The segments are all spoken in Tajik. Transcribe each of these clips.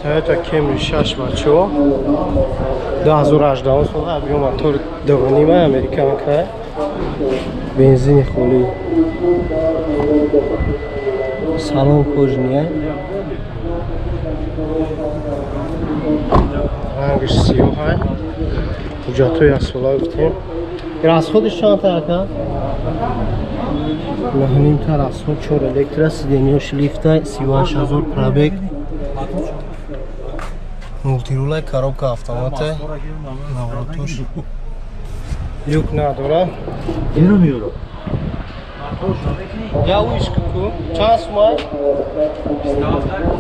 Toyota Camry 6, бачаҳо, 2018 сола, объём мотор 2,5, американка, бензини холӣ, салон кожаный, рангаш сиёҳай, ҳуҷҷатҳои яксола гуфтем. Расход иш чанд та, ака? 9,5 та расход, чор электро, сиденья ш лифта, 38 000 пробег, мультирул ай, коробка автомата, наворотош, люк надора. Я уишку ку чанд сумай?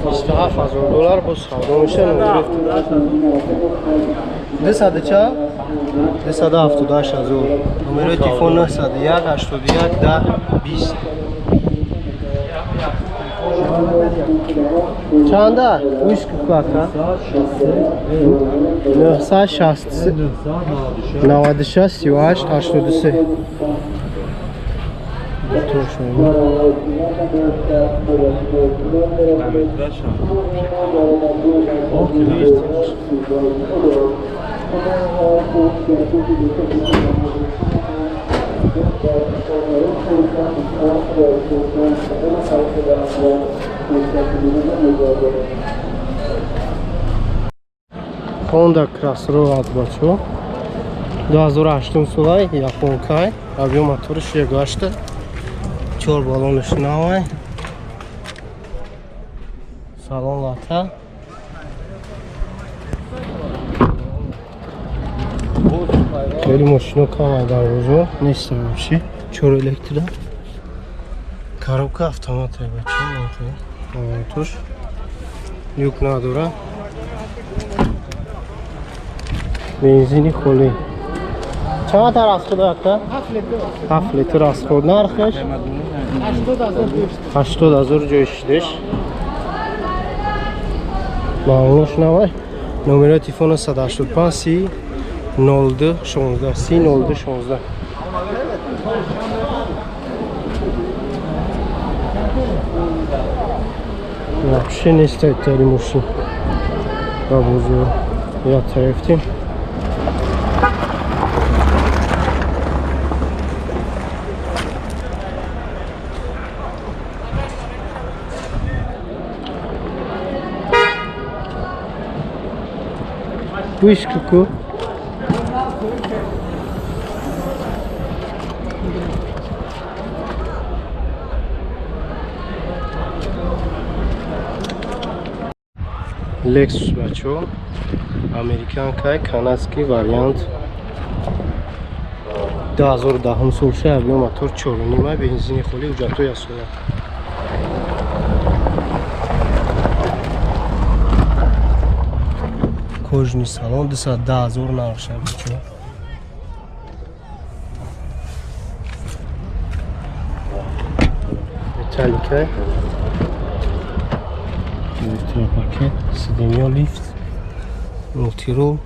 27 000 доллар боз савдо меша. Дусаду ча? 278 000. Номерои телефон 901 81 10 20. Чанда? Уишку ку, ака? 963 96 38 83. Точно. Honda Crossroad, бачо, 2008 солай, японкай, объём моториш 1,8, чор баллонаш навай, салон лата. Хеле мошино камай дар бозор нест вообще. Чор электро, коробка автомат, бачо, туш люк надора, бензини холӣ. Чанд расход, ака? 7 литр расход. Нархаш 80 000, ҷои шидеш маълумош навай. Номерои телефона 185 30 02 16, 30 02 16. Вообще нест тари мошин ба бозор. Я тарафтем. Вышку ку. Lexus, бачо, американкай, канадский вариант, 2010 солша, объём мотор 4,5, бензини холӣ, ҳуҷҷатҳои яксола. Кожаный салон, 210 000 нархша, бачо. Металлика, электропакет, сиденья лифт, мультирул,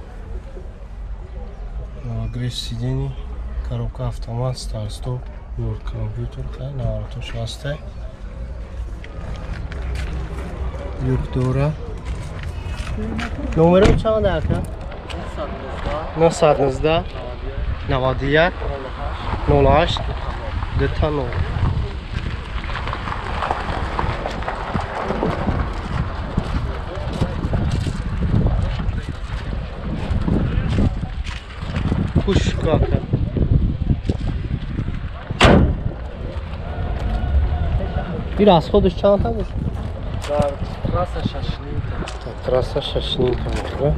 обогрев сидений, коробка автомат, старт стоп, борт компьютер, наворотош ҳастай, люк дора. Номеро чанд, ака? 919 91 08 00. Пушка, ака. И расход иш чанд та бошад? Дар трасса 6,5 та. Трасса 6,5 та мехӯра.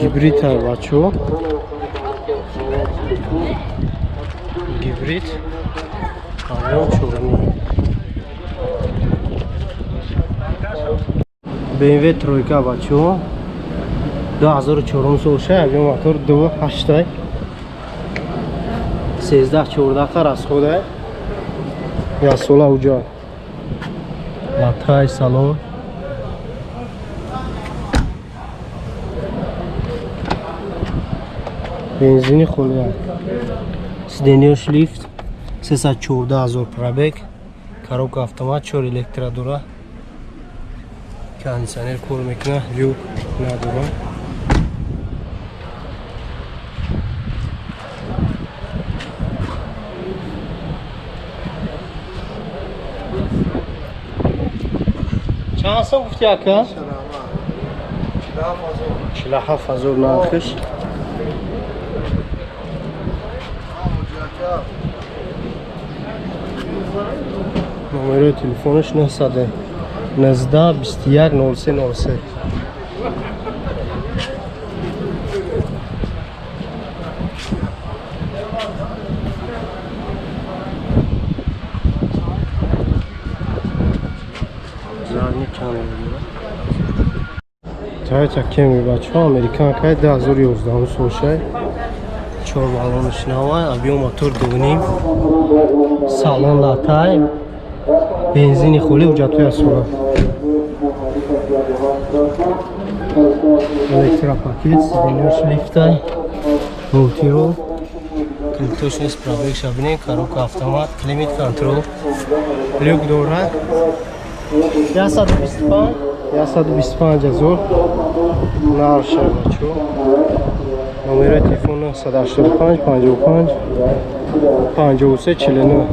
Гибрид ай, бачо, гибрид, объём 4,5. BMW тройка, бачо, 2004 солша, объём мотор 2,8, 13 14 та расход ай, яксола ҳуҷҷат, латай салон. Бензини холия, сиденья ш лифт, 314 000 пробег, коробка автомат, чор электро дора. Кондиционер кор мекунад, люк надорад. Чанд сом гуфти ака? 47,000 нархиш. Номерои телефонаш 919 21 03 03. Toyota Camry бачаҳо американкай 2011 солшай. 4 баллонаш навай, объем мотор 2.5, салон латай, бензини холи ҳуҷҷатҳои асола. Электропакет, сиденьёш лифтай, мултирол, килитош нест, пробег шабинем, коробка автомат, климат контрол, люк дорад. 125 125 ҳазор нарша бачо. Номерои телефон 985 55 53 49.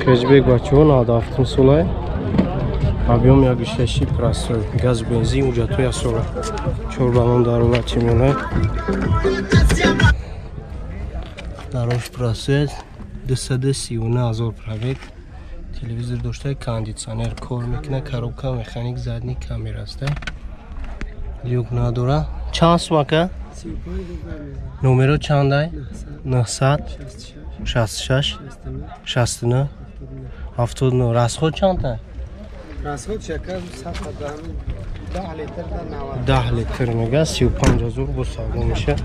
Хэтчбек бачаҳо 97 солай. Объем 1.6 простой, газ бензин, ҳуҷҷатҳои асола. 4 баллон дарола чемионай. Дарош простой, 239,000 пробег. Телевизор дошта, кондиционер кор мекунад, коробка механик, задний камера аст. Люк надора. Чанд сум ака? Номеро чандай? 900 66 69 79. Расход чанда? Расход шакар 10 литр да 90. 10 литр мега 35,000 бо савдо меша.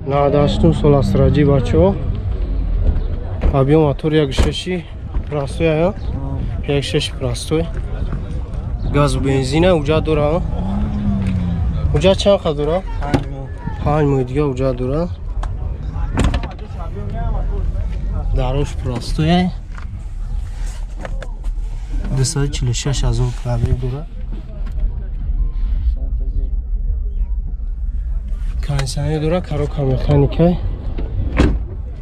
Надаштум сол асраҷи бачаҳо. Объем мотор 1.6 простой ая. 1.6 простой. Газ бензина уҷа дора. Уҷа чанд қа дора? 5 моҳ дига уҷа дора. Дарош простой. 246,000 пробег дора. Кондиционер дора, коробка механика.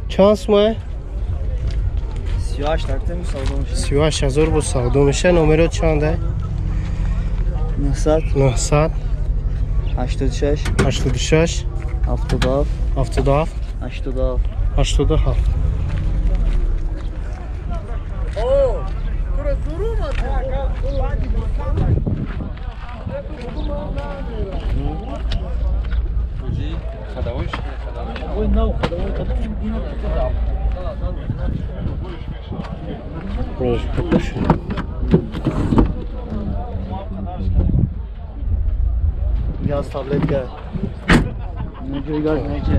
Чанд сумай? 38,000 бо савдо меша. Номеро чанда? 900 900 86 86 77 77 87 87. Gaz tabletka. Nece gaz nece.